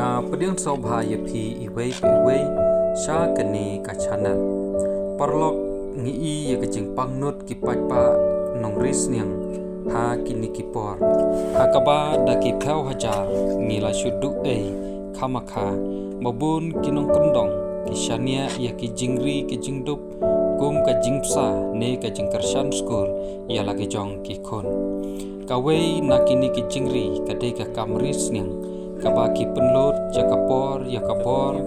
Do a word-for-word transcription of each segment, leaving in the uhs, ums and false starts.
Pdiang sngewbha ïa phi iwei pa iwei sha kane ka channel. Paralok, ngi i ïa ka jingpang nud ki paidbah nongri sniang ha kine ki por. Ha kaba da ki phew hajar ngi la shu duh ei khamakha, ba bun ki nongkyndong ki shaniah ïa ki jingri ki jingdup kum ka jingbsa ne ka jingkyrshan skul ïa la ki jong ki khun. Kawei na kine ki jingri ka dei ka kam ri sniang, kaba ki pynlut ïa ka por ïa ka bor,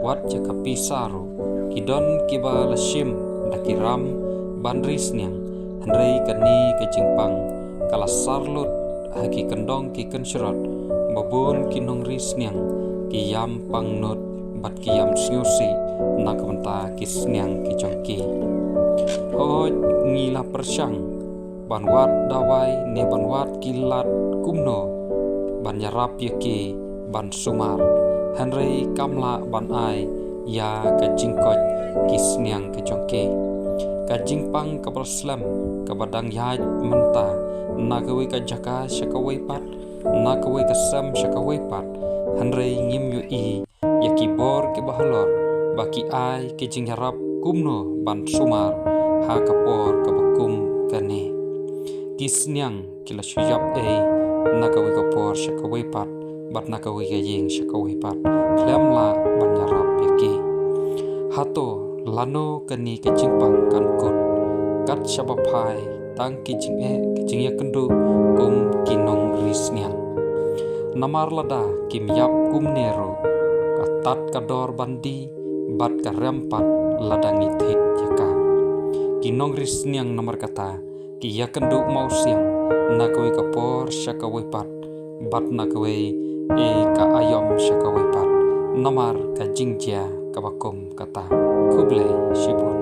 wat ïa ka pisa ruh. Ki don kiba la shim da ki ram ban ri sniang, hynrei kane ka jingpang ka la sar lut ha ki kyndong ki kynshrot, ba bun ki nongri sniang ki ïam pang nud bad ki ïam sngewsih na ka bynta ki sniang ki jong ki. Hooid, ngi la pyrshang ban wad dawai ne ban wad ki lad kumno ban ïarap ïa ki ban sumar, hynrei kam lah ban ai ïa ka jingkoit ki sniang ki jong ki. Ka jingpang kaba slem kaba dang ïaid mynta na kawei ka jaka sha kawei pat, na kawei ka sem sha kawei pat, hynrei ngim ïohi ïa ki bor kiba halor ba ki ai ki jingïarap kumno ban sumar ha ka por kaba kum kane. Ki sniang ki la shu ïap ei na kawei ka por sha kawei pat, bad na kawei ka ïing sha kawei pat, khlem lah ban ïarap ïa ki. Hato lano kane ka jingpang kan kut kat shaba phai tang ki jingeh ki jingïakynduh kum ki nongri sniang? Namar lada kim ïap kumne ruh, ka tad ka dor ban die bad ka rem pat lada ngi thied ïa ka. Ki nongri sniang namar kata ki ïakynduh mawsiang na kawei ka por sha kawei pat, bad na kawei ka aïom sha kawei pat, namar ka jingjia kaba kum kata. Khublei shibun.